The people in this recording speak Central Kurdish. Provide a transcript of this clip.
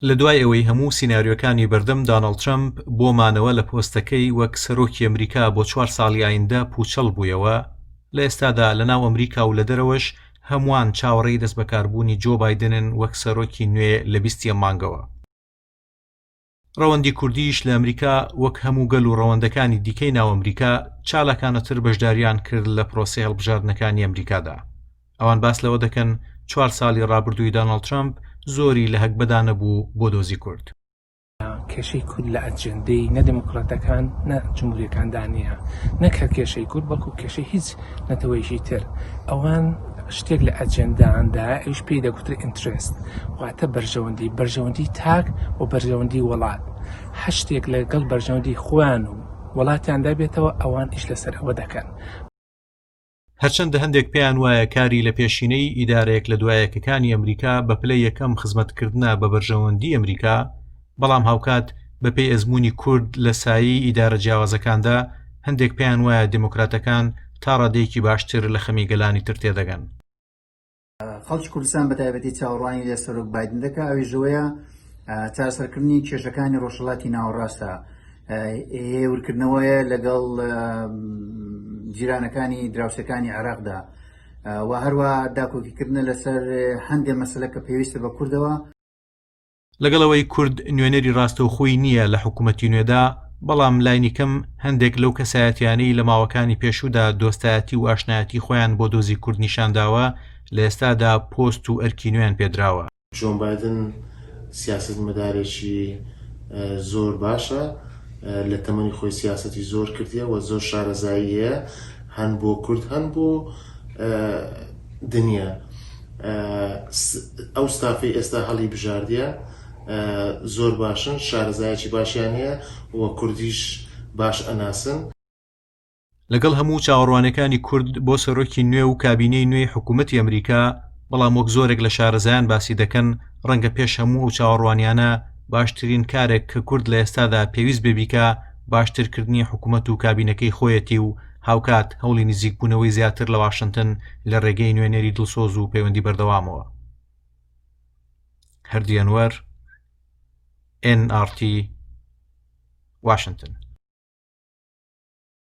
لە دوای ئەوەی هەموو سیناریۆکانی بەردەم داناڵد ترەمپ بۆ مانەوە لە پۆستەکەی وەک سەرۆکی ئەمریکا بۆ چوار ساڵی ئایندە پووچەڵ بوویەوە، لە ئێستادا لە ناو ئەمریکا و لە دەرەوەش هەمووان چاوەڕێی دەستبەکاربوونی جۆ بایدنن وەک سەرۆکی نوێ لە بیستی ئەم مانگەوە. ڕەوەندی کوردیش لە ئەمریکا وەک هەموو گەل و ڕەوەندەکانی دیکەی ناو ئەمریکا چالاکانەتر بەشداریان کرد لە پرۆسەی هەڵبژاردنەکانی ئەمریکادا. ئەوان باس لەوە دەکەن چوار ساڵی ڕابردووی داناڵد ترەمپ زۆری لە هەگبەدا نەبوو بۆ دۆزی کورد. کێشەی کورد لە ئەجێندەی نە دێموکڕاتەکان نە جمهوریەکاندا نییە. نەک هەر کێشەی کورد بەڵکو کێشەی هیچ نەتەوەیەکی تر. ئەوان شتێک لە ئەجێنداندایە ئەویش پێی دەگوترێ interest واتە بەرژەوەندی، بەرژەوەندی تاک و بەرژەوەندی وڵات. هەر شتێک لەگەڵ بەرژەوەندی خۆیان و وڵاتیاندا بێتەوە ئەوان ئیش لەسەر ئەوە دەکەن. هەرچەندە هەندێک پێیان وایە کاری لە پێشینەی ئیدارە یەک لە دوایەکەکانی ئەمریکا بە پلەی یەکەم خزمەتکردنە بە بەرژەوەندی ئەمریکا، بەڵام هاوکات بەپێی ئەزموونی کورد لە سایەی ئیدارە جیاوازەکاندا هەندێک پێیان وایە دێموکراتەکان تا ڕادەیەکی باشتر لە خەمی گەلانی تر تێدەگەن. خەڵکی کوردستان بە تایبەتی چاوەڕوانی لە سەرۆک بایدن دەکا ئەویش ئەوەیە چارەسەرکردنی کێشەکانی ڕۆژهەڵاتی ناوەڕاستە هێورکردنەوەیە لەگەڵ جیرانەکانی دراوسەکانی عێراقدا و هەروە داکۆکیکردنە لەسەر هەندێ مەسلە کە پێویستە بە کوردەوە. لەگەڵ ئەوەی کورد نوێنەری ڕاستەوخۆی نییە لە حکوومەتی نوێدا، بەڵام لاینیکەم هەندێک لەو کەسایەتیانەی لە ماوەکانی پێشوودا دۆستایەتی و ئاشنایەتی خۆیان بۆ دۆزی کورد نیشانداوە، لە ئێستادا پۆست و ئەرکی نوێیان پێدراوە. جۆن بایدن سیاسەتمەدارێکی زۆر باشە، لە تەمەنی خۆی سیاسەتی زۆر کردیە و زۆر شارەزایی هەیە هەن بۆ کورد هەن بۆ دنیا. ئەو ستافەی ئێستا هەڵی بژاردیە زۆر باشن، شارەزایەکی باشیان هەیە و کوردیش باش ئەناسن. لەگەڵ هەموو چاوەڕوانیەکانی کورد بۆ سەرۆکی نوێ و کابینەی نوێی حکوومەتی ئەمریکا، بەڵام وەک زۆرێک لە شارەزایان باسی دەکەن، ڕەنگە پێش هەموو ئەو چاوەڕوانیانە باشترین کارێک کە کورد لە ئێستادا پێویست بێ بیکا باشترکردنی حکوومەت و کابینەکەی خۆیەتی و هاوکات هەوڵی نزیکبوونەوەی زیاتر لە واشنتن لە ڕێگەی نوێنەری دڵسۆز و پەیوەندی بەردەوامەوە. هەردی ئەنوەر، ئێن ئاڕ تی، واشنتن.